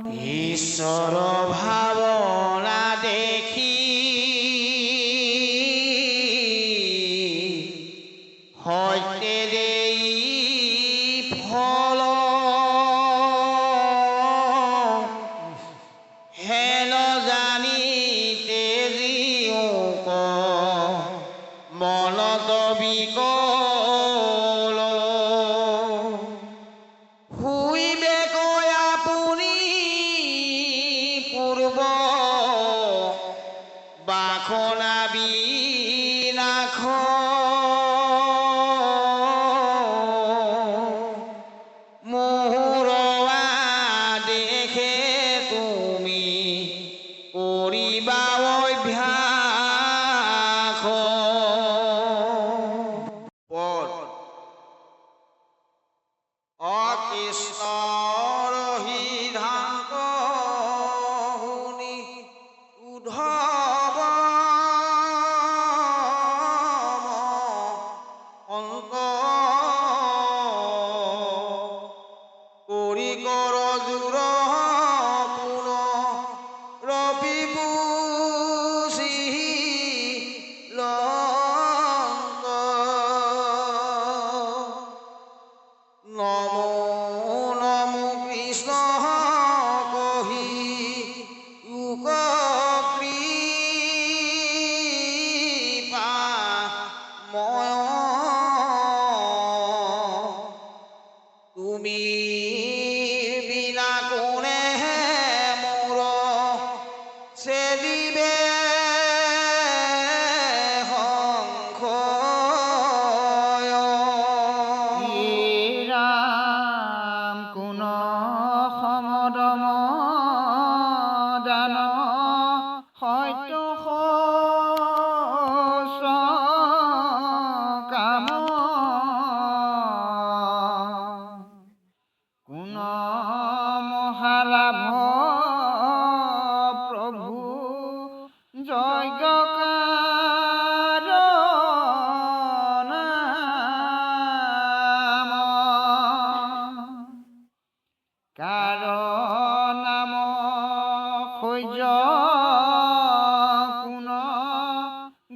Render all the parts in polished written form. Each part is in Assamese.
ঈশ্বৰ ভাৱনা দেখি সত্যে দেই ফল, হেন জানিতে জিওক মনত বিকল। শুইবে কয় আপুনি পূৰ্ব বাসনা বিনাশ, মোৰ দেখে তুমি কৰিবা অভ্যাস। পদ অকৃষ্ণৰ সিদ্ধান্ত শুনি উদ্ধৱ অন্ত কৰি কৰ জোৰ পুন ৰবি বুজি লন্ত। নমো নমো কৃষ্ণ কহি উক কৃপা ময়, তুমি বিনা কোনে মোৰ চেলিবে সংশয়। ৰাম কোন সমদম দান সত্য শৌচ কাম, কোন মহালাভ প্ৰভু যজ্ঞ কাৰ নাম, কাৰ নাম সহ্য কোন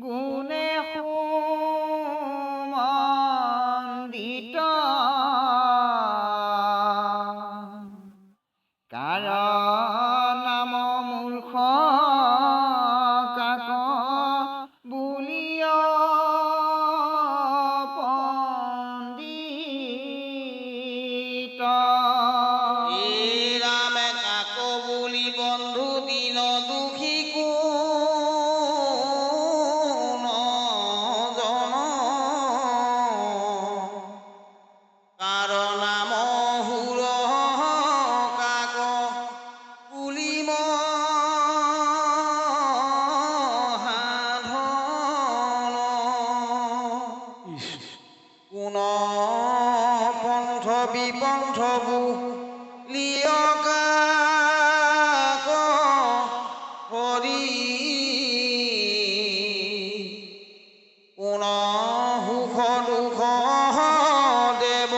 গুণে সুমন্দিত, কাৰ নাম মূৰ্খ কাক বুলিয় পণ্ডিত। ৰামে কাক বুলি বন্ধু দিন দুখী কোন জন, কাৰ নাম সুৰ কাক বুলিম সাধন, কোন পন্থ বিপন্থ বুলিয় কাক হৰি, কোন সুখ দুখ দেৱ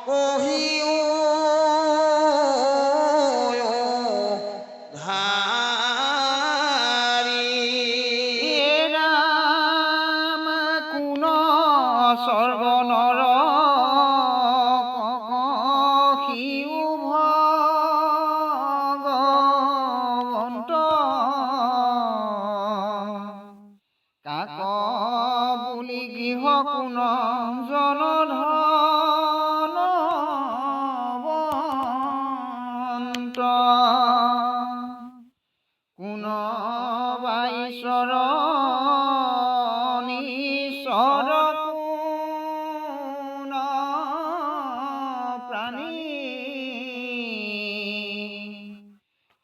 কহিও ধাৰি। ৰাম কোন স্বৰ্গ নৰ শিউ ভগৱন্ত, কাক বুলি গৃহ কোন জনধন বন্ত, কোন ঈশ্বৰ ঈশ্বৰ কোন প্ৰাণী,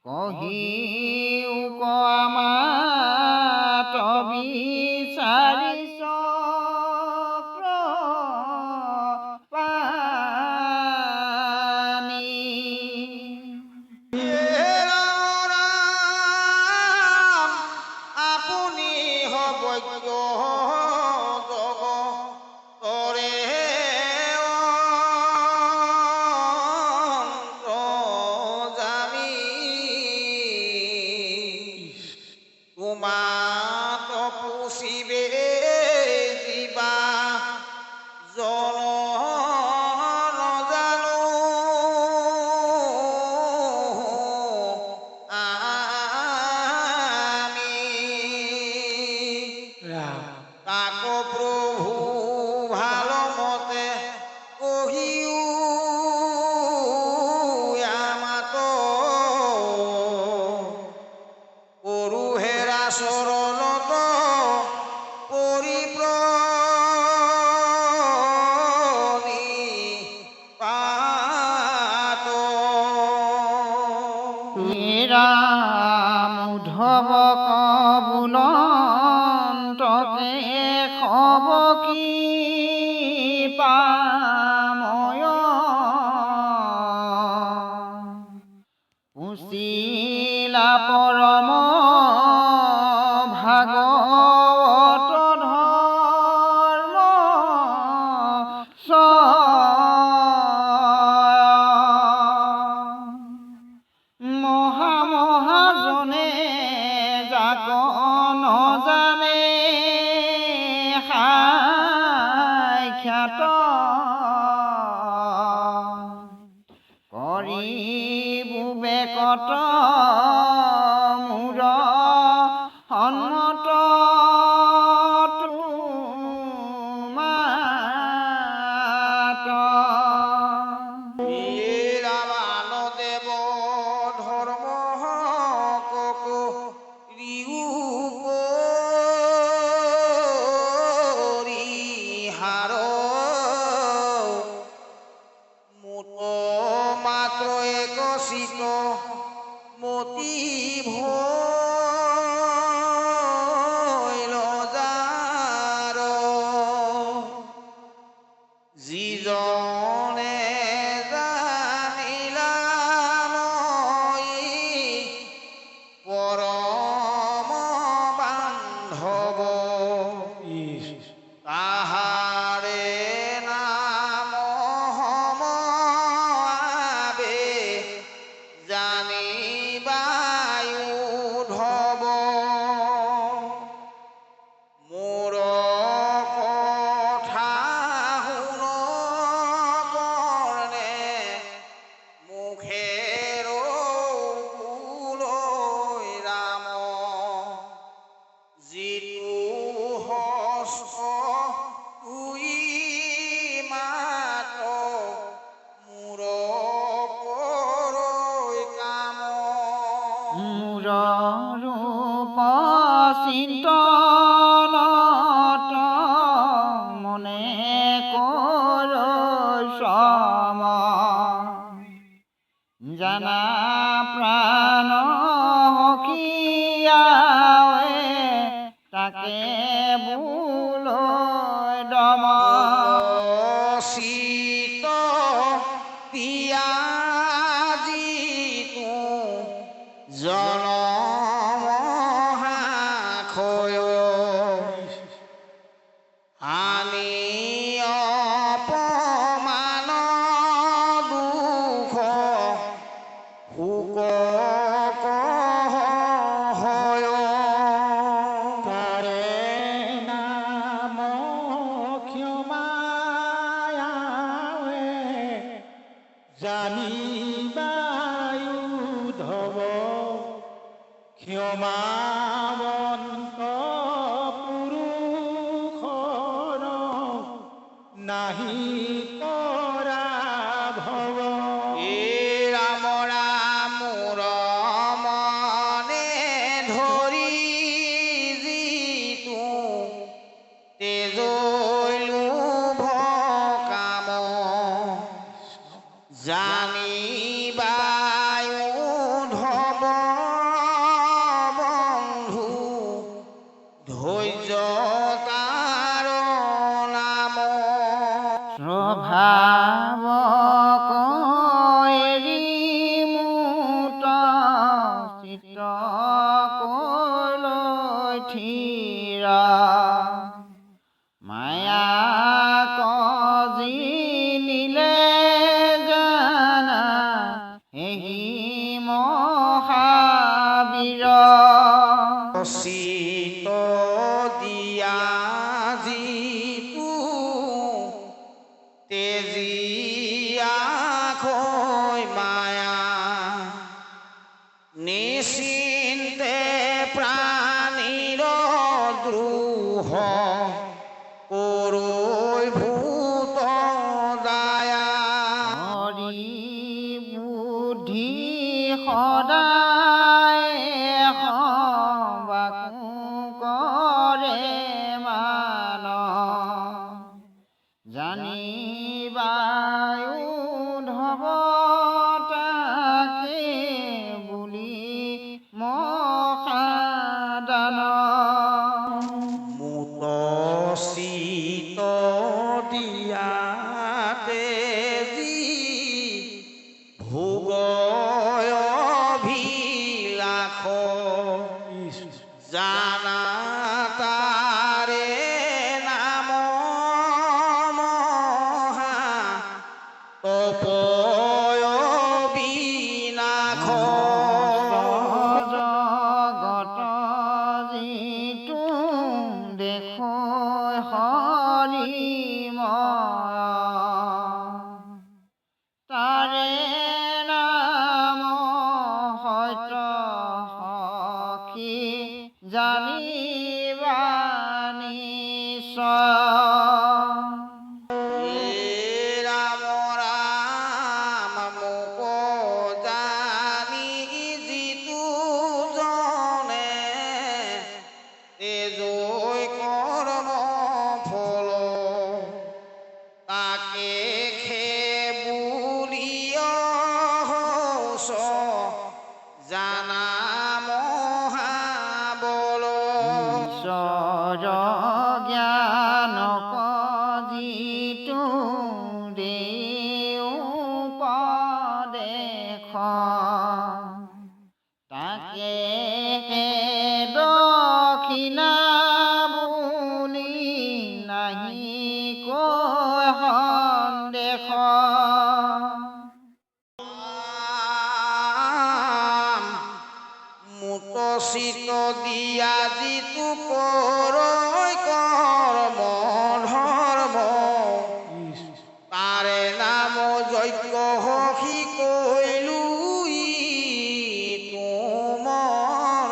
কহিও আমাত বিচাৰি চক্ৰ পাণি। ৰাম ৰাম আপুনি সৰ্বজ্ঞ জগতৰে অন্তৰ্যামী। ৰাম উদ্ধৱ বোলন্ত কেশৱ কৃপাময়, পুছিলা পৰম ভাগৱত ধৰ্ম চয়। মহা মহাজনে যাক নজানে সাক্ষাত, কৰিবো বেকত মোৰ সন্মত তোমাত। ৰাম দেৱ ধৰ্ম হাৰ মোত মাত্ৰ এক চিত মতি ভৈল যাৰ, যিজনে জানিলা মই পৰম বান্ধৱ, তাহাৰে নাম সমাবে জানিবায়ু ধৱ। মোৰ কথা শুন কৰ্ণে মুখেৰ বোলৈ ৰাম, যিটো হস্ত তুই মাত মোৰ কৰৈ কাম। মোৰ ৰূপ চিন্তনত মনে কৰৈ শ্ৰম, জানা প্ৰাণ সখীয়াৱে তাকে বোলৈ দম। চিত দিয়া যিটো জনম ক্ষয়, হানি অপমান দুখ শোক হয়। তাৰে নাম ক্ষমায়াৱে জানিবায়ু ধৱ, ক্ষমাৱন্ত পুৰুষৰ নাহি পৰাভৱ। এ ৰাম ৰাম মোৰ মনে ধৰি যিটো তেজৈ লোভ কাম, জানিবায়ু ধৱ বন্ধু ধৈৰ্য তাৰ নাম। স্বভাৱ এৰি মুত চিত্ত কলৈ থিৰ, মায়া জিনিলে জানা সেহি মহাবীৰ। চিত দিয়া যিটো তেজিয়া খৈ মায়া, নিশ্চিন্তে প্ৰাণীৰ দ্ৰোহ কৰৈ ভূত দায়া। হৰি বুদ্ধি সদায় সবাকো কৰে মান, জানিবায়ু ধৱ তাকে। জানিবা নিশ্চয়। ৰাম ৰাম মোক জানি যিটো জনে তেজৈ কৰ্ম ফল তাকে খে বুলিয় জানা মহাবল। ঈশ্বৰ জ্ঞানক যিটো দেউ উপদেশ তাকে দক্ষিণা বুলি নাহি কৈ সন্দেহ। মুতচিত দিয়া যিটো কৰৈ কৰ্ম ধৰ্ম তাৰে নাম যজ্ঞ সখী কৈলো তোমৰ,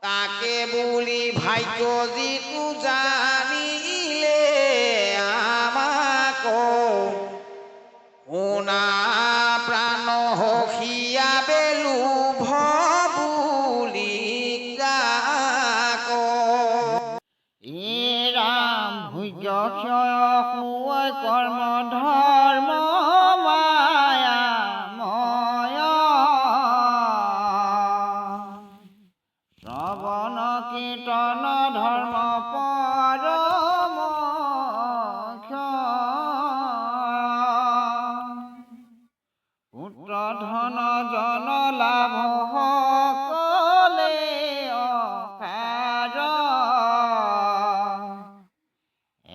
তাকে বুলি ভাগ্য যিটো জানিলে আমাক শুনা প্ৰাণ সখীয়া বেলুভ বুলি যাক। এ ৰাম ভোগ্য ক্ষয় হোৱৈ কৰ্ম ধৰ্ম মায়াময়, শ্ৰৱণ কীৰ্তন ধৰ্ম পৰম পুত্ৰ ধন জন লাভ সকলে অসাৰ,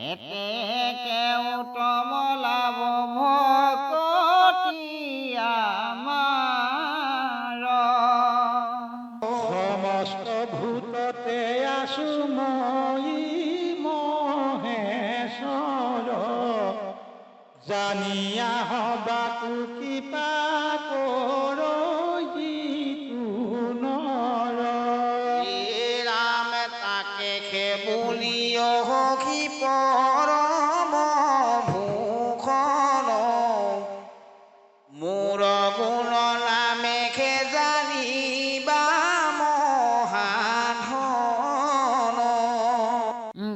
এতেকে উত্তম লাভ ভকতি আমাৰ। সমস্ত ভূততে আছো মই মহেশ্বৰ, জানিয়া হবাকু কৃপা কৰ যিটো নৰ। ৰাম তাকে খে বুলিয় সখী পৰম ভূষণ মোৰ গুণ নামে খে জানিবা মহাধন।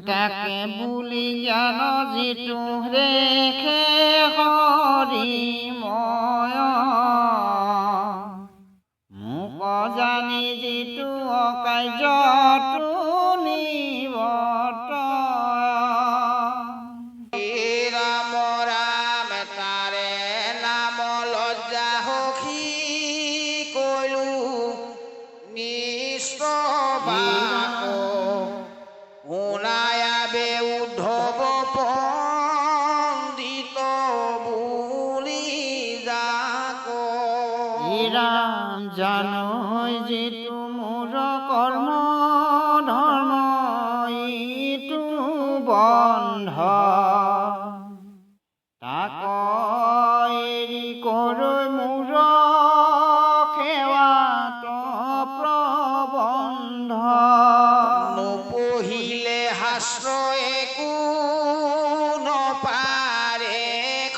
তাকে বুলি জ্ঞান যিটো ৰেখে হৰিময়, মোক জানি যিটো অকাৰ্যটো নিৱৰ্ত। ৰাম ৰাম তাৰে নাম লজ্জা সখী কৈলো নিস্তবাক, শুনায়াবে উদ্ধৱ পণ্ডিত বুলি যাক। ৰাম জানৈ যিটো মোৰ কৰ্ম ধৰ্ম ইটো বন্ধ, তাক এৰি কৰৈ মোৰ সেৱাত প্ৰবন্ধ। নপঢ়িলে শাস্ত্ৰ একো নপাৰে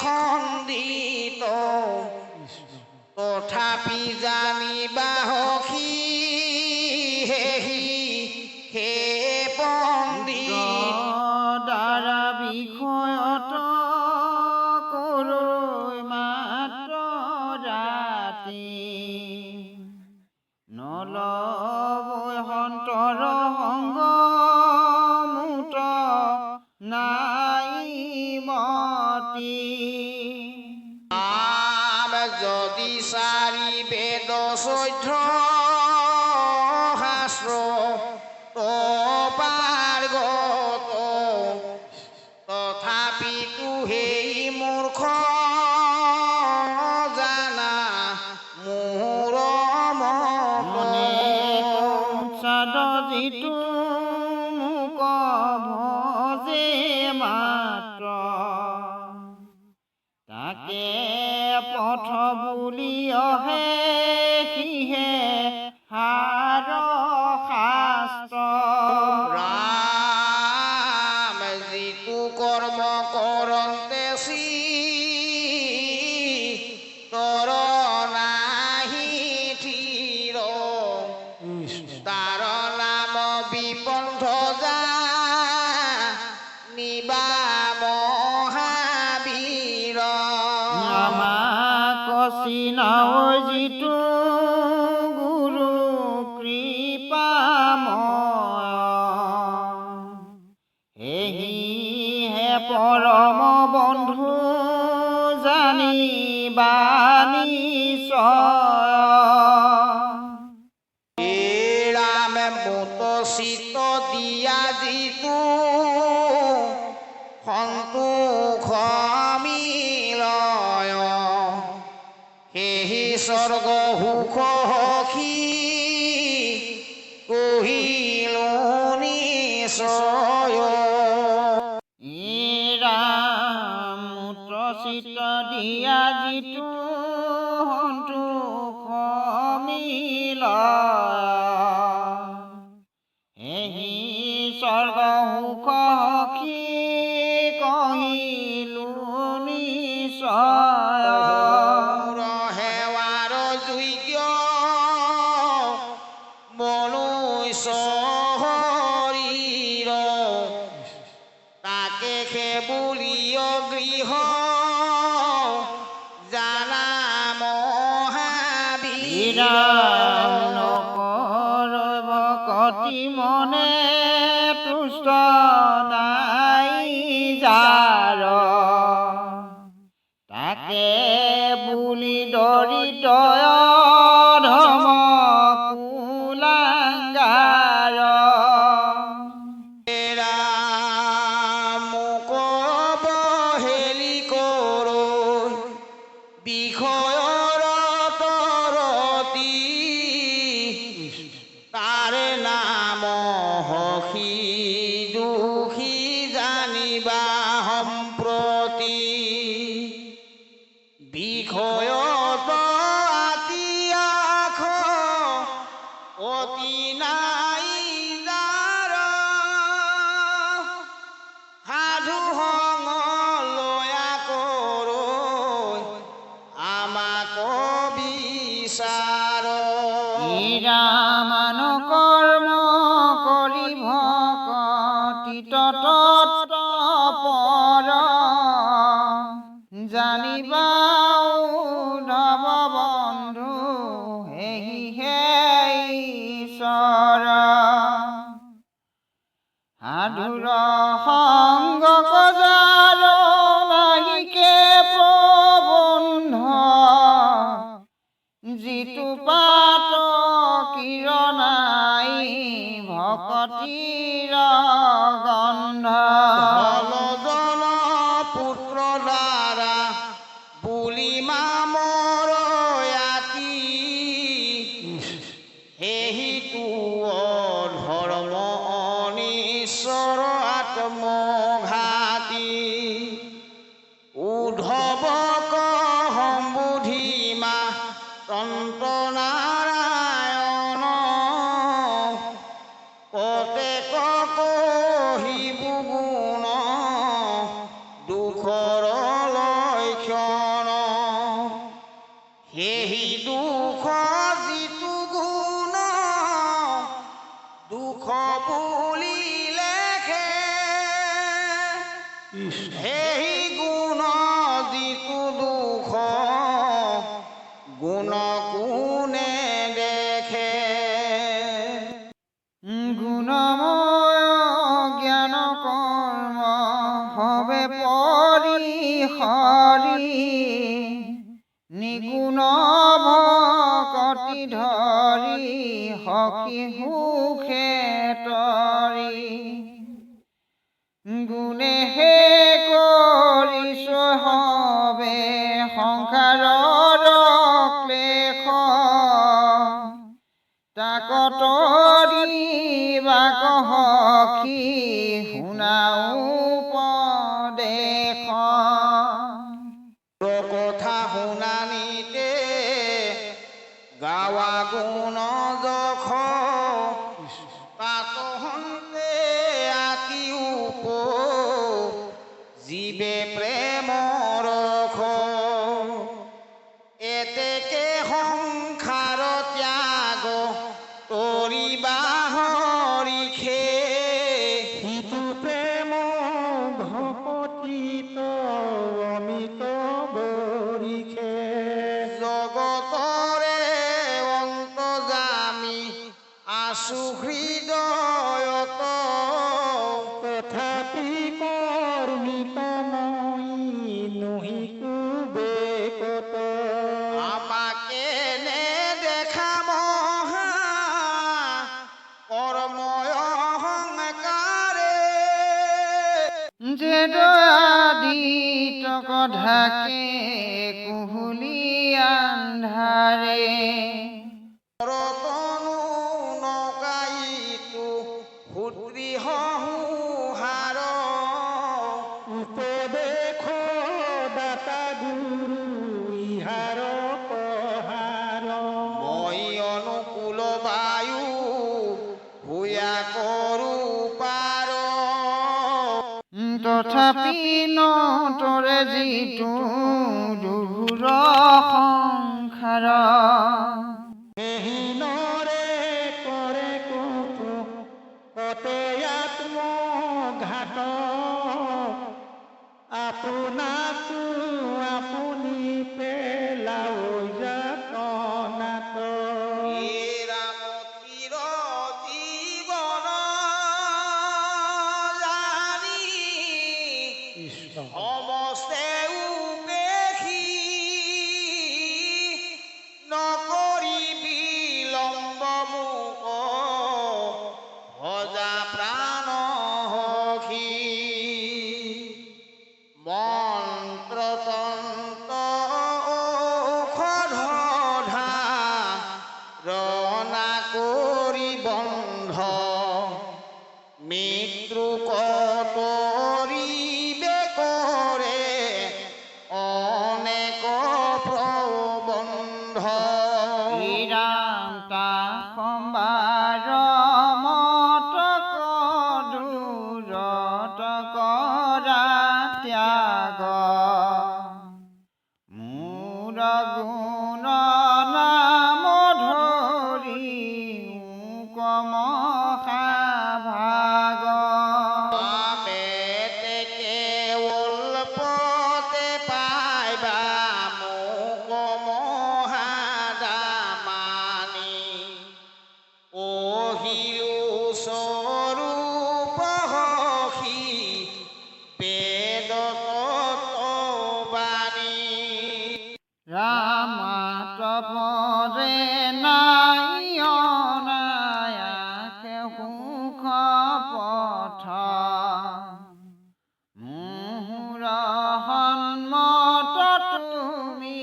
খণ্ডিত, তথাপি জানিবা সখী হেহি হে পণ্ডিত। দ্বাৰা বিষয়ত কৰৈ মাত্ৰ ৰাতি, নলবৈ সন্তৰ সংগ মুত নাই মতি। আম যদি চাৰি বেদ 14 শাস্ত্ৰ পাৰ্গত, তথাপিতো সেই মূৰ্খ জানা মোৰ মত। মনে চাদ যিটো মোক ভজে মাত্ৰ, তাকে পথ বুলি অহে সিহে সাৰ শাস্ত্ৰ। ৰাম যিটো কৰ্ম কৰন্তে তৰ নাহি থিৰ, তাৰ নাম বিপন্ধ যা নিবা মহাবীৰ। আমাক চিনাও যিটো গুৰু কৃপাময়, সেহিহে পৰম বন্ধু জানিবা নিশ্চয়। ৰাম মোত চিত দিয়া যিটো সন্তোষ মিলয়, সেহি স্বৰ্গ সুখ সখী কহিলো নিশ্চয়। ৰাম চিত দিয়া যিটো সন্তোষ মিলয়, সেহি স্বৰ্গ সুখ সখী কহিলো নিশ্চয়। সেৱাৰ যোগ্য মনুষ্য শৰীৰ, তাকে সে বুলিয় গৃহ জানা মহাবীৰ। ৰাম নকৰ ভকতি মনে তুষ্ট নাই যাৰ, তাকে বুলি দৰিদ্ৰ ধম কুলাঙ্গাৰ। ৰাম অৱহেলি কৰ বিষয়ৰ তৰতি, তাৰ নাম সখী দুখী জানিবা সম্প্ৰতি। বিষয়ত আতি আখ অতি নাই যাৰ, সাধু সং লয়া কৰ আমাক বিচাৰ। ৰামান কৰ্ম কৰি ভকতি তত্ত্ব পৰ, জানিবা উদ্ধৱ বন্ধু সেহিহে ঈশ্বৰ। সাধুৰ সংগ কজাৰ নাহিকে প্ৰবন্ধ, যিটো পাত কিৰণাই ভকতিৰ গন্ধ। ধন জন পুত্ৰ দ্বাৰা বুলি মামৰ আতি, সেহিটো ধৰ্ম অনিশ্বৰ আত্মঘাতী। উদ্ধৱক সম্বুধিমা তন্ত নাৰায়ণ, কতেক কহিবু গুণ দুখৰ লক্ষণ। সেহি দুখ যিটো গুণ দুখ বুলি লেখে, সেহি গুণ যিটো দুখ গুণ কোনে দেখে। গুণময় জ্ঞান কৰ্ম হবে পৰিহৰি, নিগুণ ভকতি ধৰি সখী সুখে তৰি। গুণে হে কৰিছ হবে সংসাৰৰ ক্লেশ, তাক তৰিবাক সখী শুনা উপদেশ। কথা শুনা গাৱা গুণ যশ তাত হন্তে আতি উপ জীৱে প্ৰেম ৰস। এতেকে সংসাৰ ত্যাগ তৰিবা হৰিষে। সিটো প্ৰেম ভকতিত অমিত বৰিষে। জগতৰে অন্তৰ্যামী আছো হৃদয়ত। তথাপি কৰ্মিত মই নুহিকো বেকত। আমাকে নেদেখা মহা কৰ্ম অহংকাৰে। যে দয়াদিতক ঢাকে কুহুলি আন্ধাৰে। ৰতনু নকাইতো সুদৃঢ় হাৰ। উপদেশ দাতা গুৰু ইহাৰ পহাৰ। মই অনুকূল বায়ু ভূয়া কৰো পাৰ। তথাপি নতৰে যিটো দূৰ সংসাৰ। সেহি নৰে কৰে কতো কতে আত্মঘাত। আপোনাকো আপুনি পেলাও যাতনাত। হে ৰাম চিৰ জীৱন জানি কৃষ্ণ। সমস্তে উপেক্ষি নকৰি বিলম্ব মোক ভজা প্ৰাণ সখী। মন্ত্ৰতন্ত্ৰ ঔষধ ধাৰণা কৰি বন্ধ মৃত্যু কতৰিবে কৰে অনেক প্ৰবন্ধ। ৰাম তাসম্বাৰ মতক দূৰত কৰা ত্যাগ। মোৰ গুণ নাম ধৰি মহাভাগ। পাপেতে অল্পতে পাইবা মোক মহাদামানি। কহিলো স্বৰূপ সখী বেদ তত্ত্ববাণী। ৰামাত পৰে নাই অনায়াসে সুখ পথ। মোহোৰ সন্মত তুমি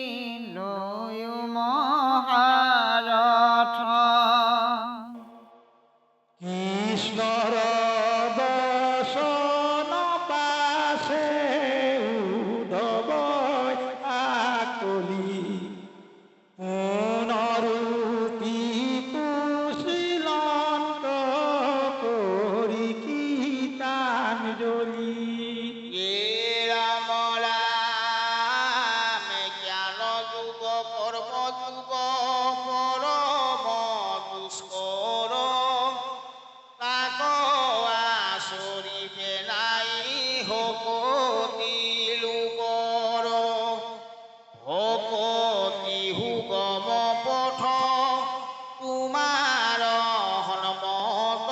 লৈয়ো মহাৰথ। কৃষ্ণৰ বচন পাছে উদ্ধৱ আকলি। পুনৰূপী পুছিলন্ত কৰি কীৰ্তাঞ্জলি। হে ৰাম ৰাম জ্ঞান যোগ কৰ্ম যোগ পৰম দুষ্কৰ। তাক আচৰিবে নাই ভকতি লোকৰ। ভকতি সুগম পথ তোমাৰ সন্মত।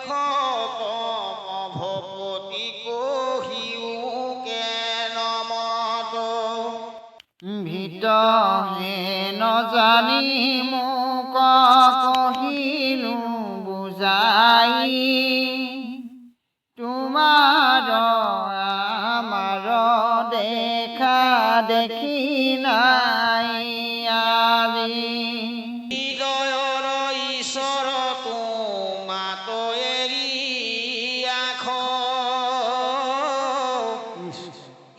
মুখ্যতম ভকতি কহিও কেন মত। ভীত হেন জানি মোক কহিলো বুজাই। তোমাৰ আমাৰ দেখা দেখি নাই আজি। হৃদয়ৰ ঈশ্বৰ তোমাত এৰি আখ।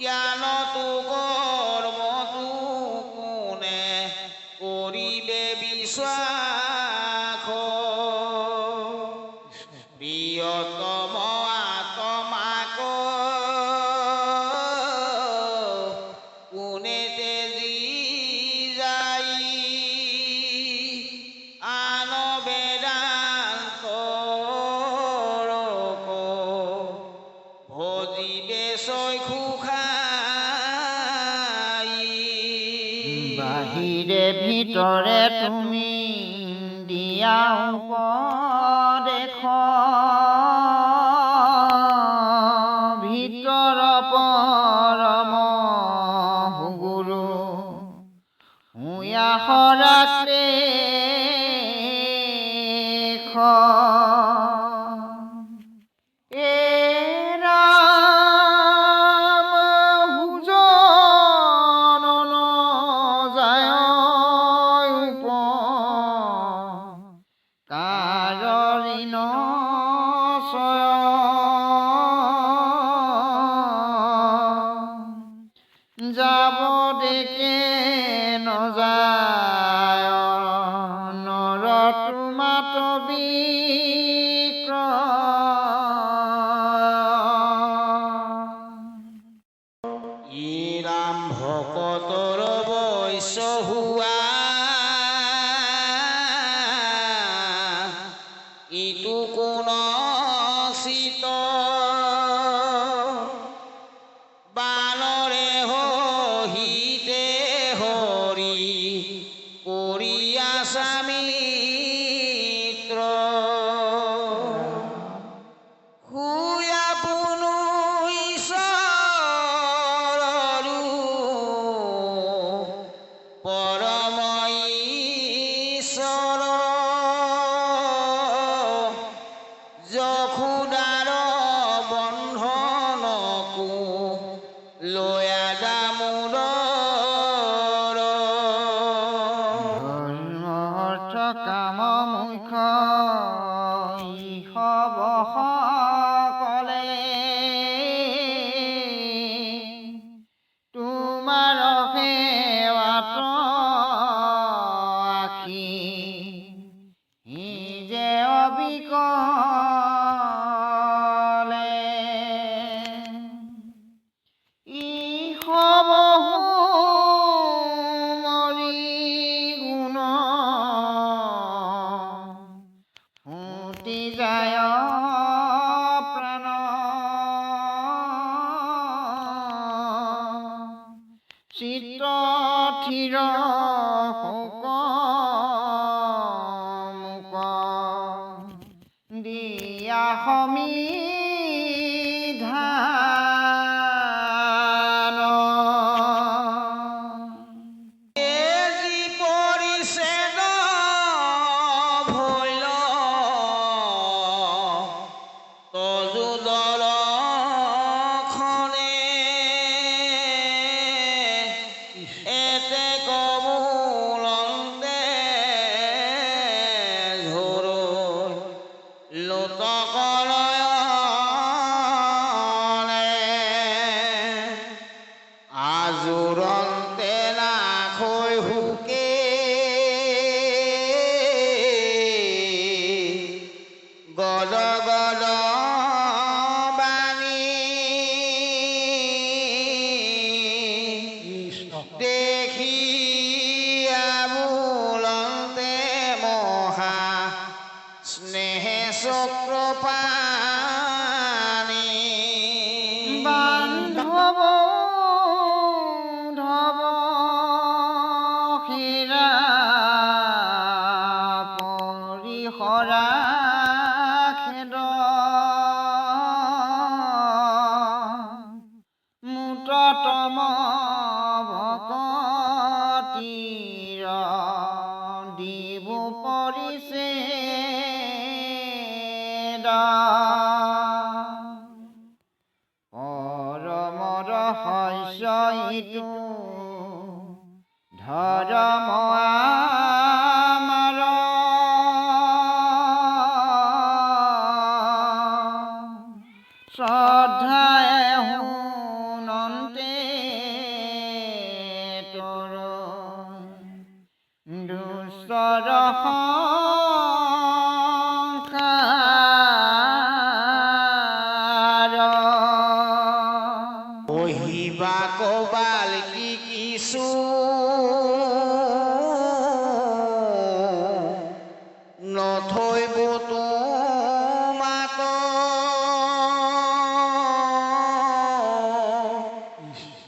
জ্ঞানতো কৰ্মতো বাহিৰে ভিতৰে তুমি দিয়া উপদেশ, ভিতৰ পৰম গুৰু হুয়া সৰাতে। এ ৰাম সুজন যায় কাৰ ঋণ যাব দেখে নযায় নৰ তোমাত ই ৰাম ভকতৰ বৈশ্য হুয়া ইটো কোন চিত বানৰে হিতে হৰি কৰিয়া স্বামীত্ৰ। হুয়া পুনু ঈশ্বৰৰো পৰম ঈশ্বৰ যশোদাৰ বন্ধনকো লয়া দামোদৰ। ধৰ্ম অৰ্থ কাম মোক্ষ ইহব সকলে তোমাৰ সেৱাত আখি যে অবিকলে। ইহব মৰি গুণ ফুটি যায় প্ৰাণ, চিত্ত থিৰ শোক মোক দিয়া সমিধান। যি পৰিছেদ ভৈল তজু দৰখনে এতে কমুলন্তে ঝোৰ লোতক নয়নে আজুৰন্তে নাখৈ হুকে গদ গদ বাণী কৃষ্ণ। দেখিয়া বোলন্তে মহা স্নেহে চক্ৰপাণি। বান্ধৱ ধৱ হীৰা পৰিসৰা খেদ মুততম ভকতিৰ দিব পৰিছে। পৰম ৰহস্য ইটো ধৰম আমাৰ, শ্ৰদ্ধায়ে শুনন্তে তোৰ দুস্তৰ সংসাৰ। কহিবা কবাল কি কিছু নথৈব তোমাত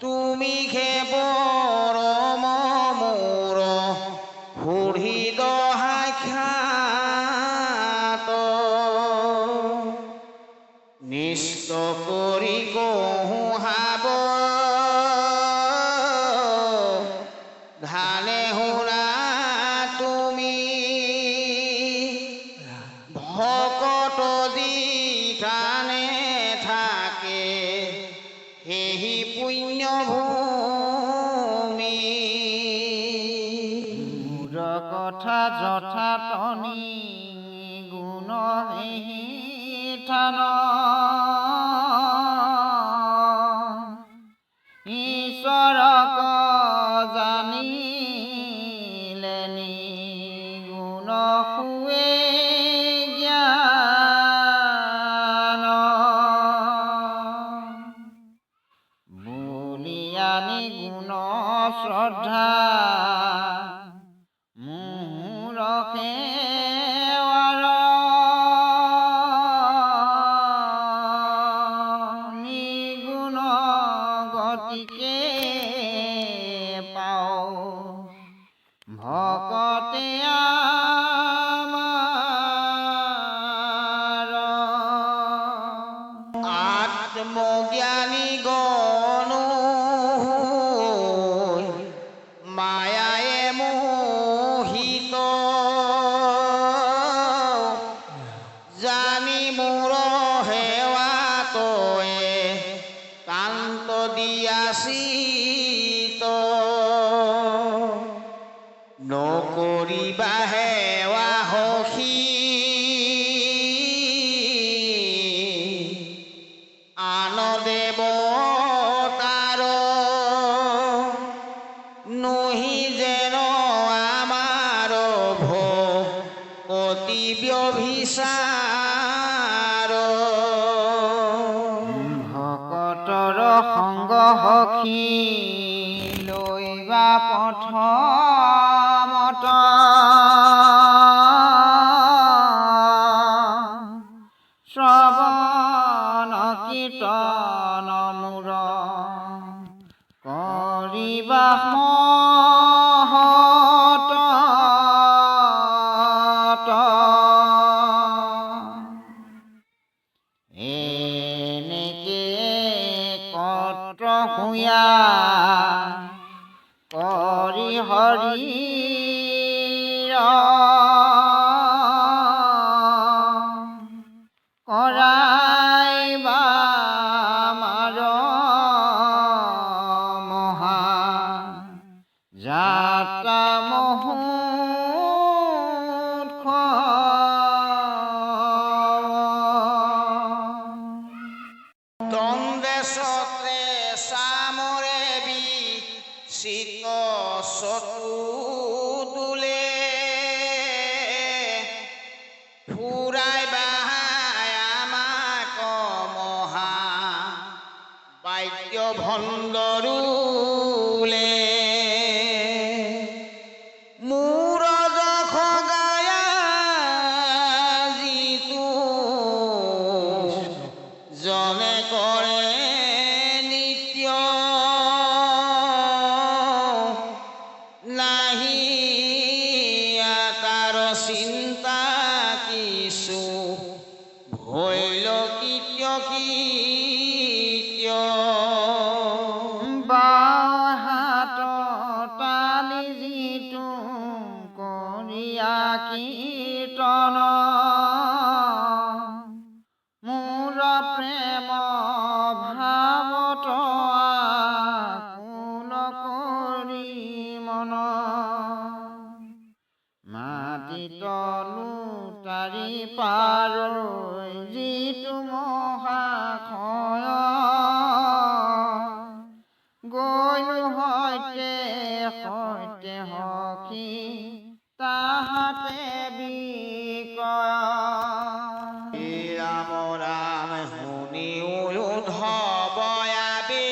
তুমি খে পৰম কথা যথাতনি গুণ থান ঈশ্বৰক জানিলে নিগুণ সুৱে জ্ঞান বলিয়ানি গুণ শ্ৰদ্ধা মোৰ সেৱাৰ নিগুণ গতিকে পাওঁ ভকতে আমাৰ। আত্মজ্ঞানী গণ মায়ায়ে মোহিত, জানি মোৰ সেৱাতয়ে কান্ত দিয়াছিত। নকৰিবা সেৱা সখী আন দেৱতাৰ, নহি যেন আমাৰ ভকতি ব্যভিচাৰ। ভকতৰ সংগ সখী লৈবা প্ৰথমত, শ্ৰৱণ কীৰ্তন মোৰ কৰিবা মহত। এনেকে কত হুয়া কৰি হৰি কৰাইবা মাৰ মহা যাত্ৰা মহোৎসৱ। দণ্ডে সত্ৰে চামৰে বিচিত চতুদোলে, ফুৰাই বাহাই আমাক মহা বাদ্য ভণ্ডৰুলে। মোৰ যশ গায়া যিটো জনে কৰে নিত্য, নাহি তাৰ চিন্তা কিছু ভৈল কৃত্য কৃত্য। বাহাত তালি যিটো কৰিয়া কীৰ্তন, মোৰ প্ৰেম ভাৱত আকুল কৰি মন, মাটিত লোটাৰি পাৰৈ যিটো মহাশয়, গৈলো সৈতে সৈতে সখী তাহাতে বিকয়। ৰাম ৰাম শুনি উদ্ধৱয়াবে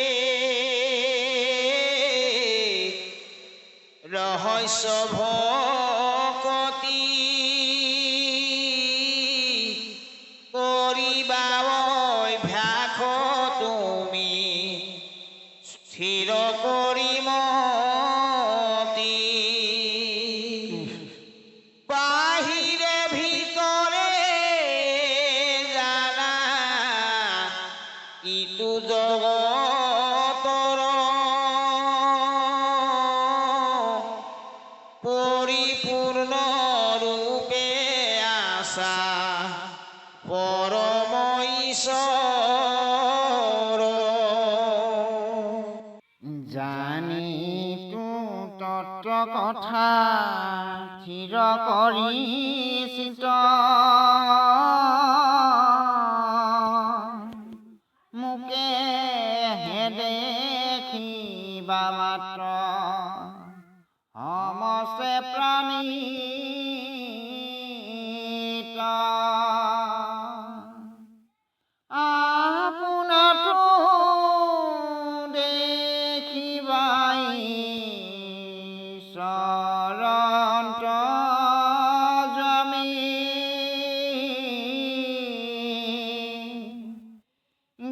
ৰহস্য ভকতি কৰিবা অভ্যাস তুমি স্থিৰ কৰি মতি। বাহিৰে ভিতৰে জানা ইটো জগতৰ পৰিপূৰ্ণ ৰূপে আছা পৰম ঈশ্বৰ। জানি তো তত্ত্ব কথা থিৰ কৰি চিত মোকে হে দেখিবা মাত্ৰ সমস্তে প্ৰাণীত। আপোনাতো দেখিবাই চৰন্ত জমি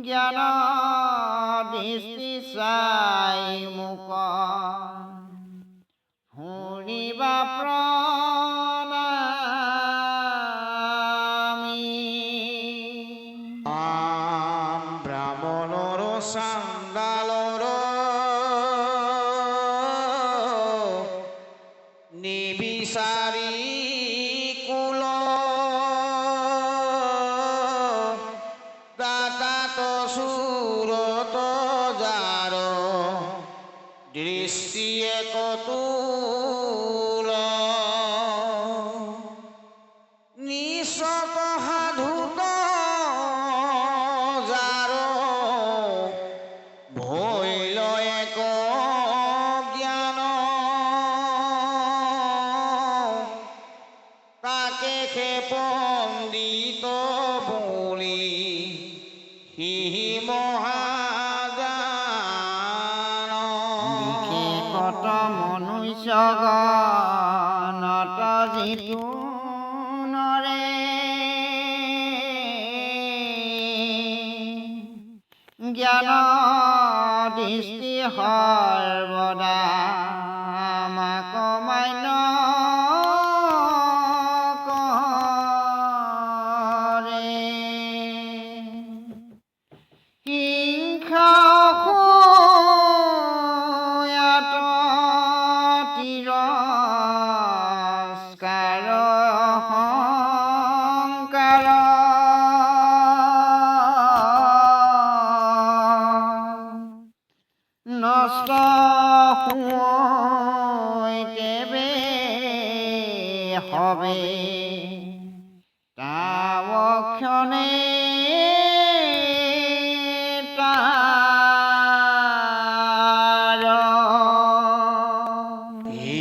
জ্ঞান দৃষ্টি চাই মোক ফুৰিবা প্ৰণামী। আম ব্ৰাহ্মণৰ চাণ্ডালৰ নিবিচাৰি কুল দাতাত সুৰত যাৰ দৃষ্টি একতুল নিচত সাধুত যাৰ ভৈল এক জ্ঞান তাকে সে পণ্ডিত বুলি সি মহাজান। লিখে কত মনুষ্য গণত যিটো নৰে জ্ঞান দৃষ্টি সৰ্বদা মাক মান্য কৰে। হিংসা অসূয়াত তিৰস্কাৰ অহংকাৰ নষ্ট হৈ তেবে হবে তাৱ ক্ষণে তাৰ।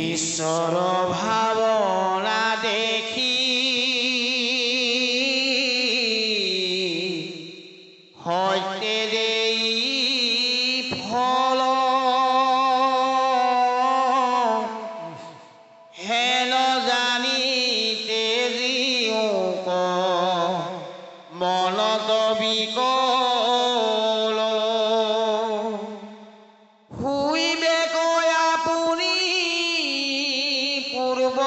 ঈশ্বৰ ভাৱনা দেখি সত্যে দেই ফল হেন জানিতে জিওক মনত বিকল শুইবে কয়া আপুনি পূৰ্ব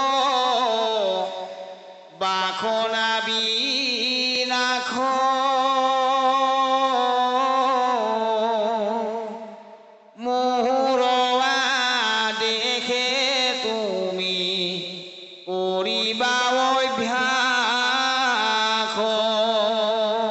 বাসনা বিনাশ মোহৰ দেখে তুমি কৰিবা